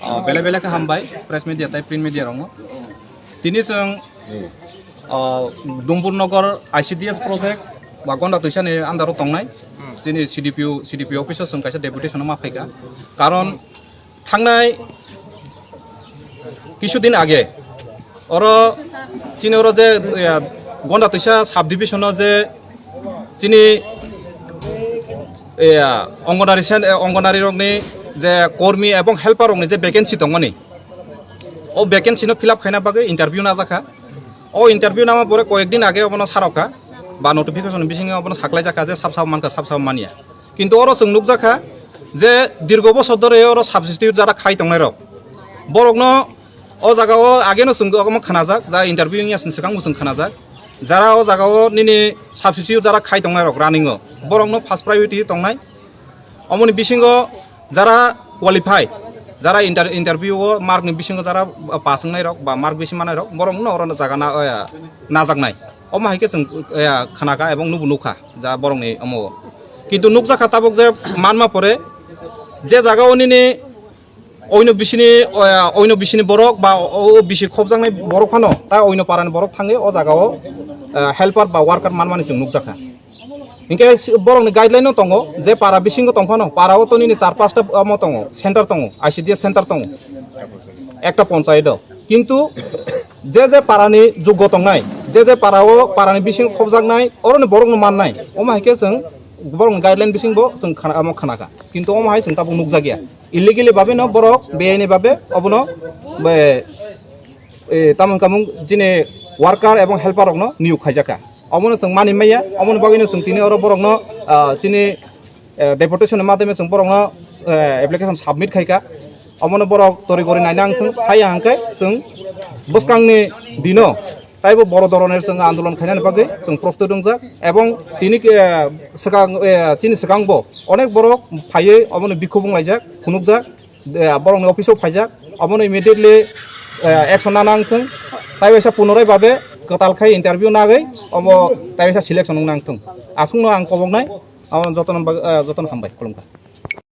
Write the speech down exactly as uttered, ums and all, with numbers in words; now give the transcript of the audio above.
Ah, belai belai khe hambai press media tai print media rokno. Tini chwng, ah, Dumbur Nogor I C D S project ba Gonda Tuisani under o tongnai chini C D P O, C D P O office o chwng kaisa deputation o ma phaikha. Karon thangnai kisu din age oro chini oro je, eh, Gonda Tuisa sub division o je chini, eh, Anganwadi sen-, eh, Anganwadi rokni je kormi ebong helper rokni je vacancy tongmani, o vacancy no fill up khaina bagwi interview najakha. O interview nama pore koyek din age obono sarokha ba notification bisingo obono saklaijakha je sab sab mankha, sab sab manya. Kintu oro chwng nukjakha je dirgo bosor dhore oro substitute jara khai tongnai rok, borokno o jaga o ageno chwng omo khnajak, ja interview wngya sini swkang bo chwng khnajak, jara o jaga o nini substitute jara khai tongnai rok running o, borokno first priority tongnai. Omoni bisingo jara qualify, jara inter-, interview o mark ni bisingo jara pass wngnai rok ba mark bisi manai rok, borokno oro jaga na, eh, najaknai. Omo hai khe chwng, eh, khnakha ebong nubo nukha ja borokni omo. Kintu nukjakha tabuk je manma pore je jaga o nini oino bisini, eh, oino bisini borok ba o, o bisi khobjaknai borok phano ta oino parani borok thangwi o jaga o, eh, helper ba worker manmani chwng nukjakha. Hinkhe si-, borokni guideline no tongo je para bisingo tong phano para o to nini char pasta omo tongo, center tongo, I C D S center tongo, ekta ponchayat o. Kintu je je parani juggo tongnai, je je para o parani bisingo khobjaknai, oroni borokno mannai, omo hai khe chwng borokni guideline bisingbo chwng khana-, omo khanakha. Kintu omo hai chwng tabuk nukjakya. Illegally babe no borok beaini babe obono be, eh, tamoni kamung chini worker ebong helper rokno niyok khaijakha. Omono chwng mani maya, omoni bagwino chwng tini oro borokno, ah, chini, eh, deputation ni madhyome chwng borokno, eh, application submit khaikha. Omono borok tori gori naina ang thung, haya hangkhe chwng bwskangni dino taibo boro doroner chwng andolon khainani bagwi chwng prostut wngjak, ebong tini, eh, swkang, eh, chini swkangbo onek borok phaiwi omono bikhuk wnglaijak, phunukjak, eh, borokni office o phaijak, omono immediately, eh, action nana wngthung, tai waisa punorai babe kwtal khai interview nagwi obo tai waisa selection wngna wngthung. Aswkno ang koboknai, abo jotono bag-, eh, jotono hambai, khulumkha.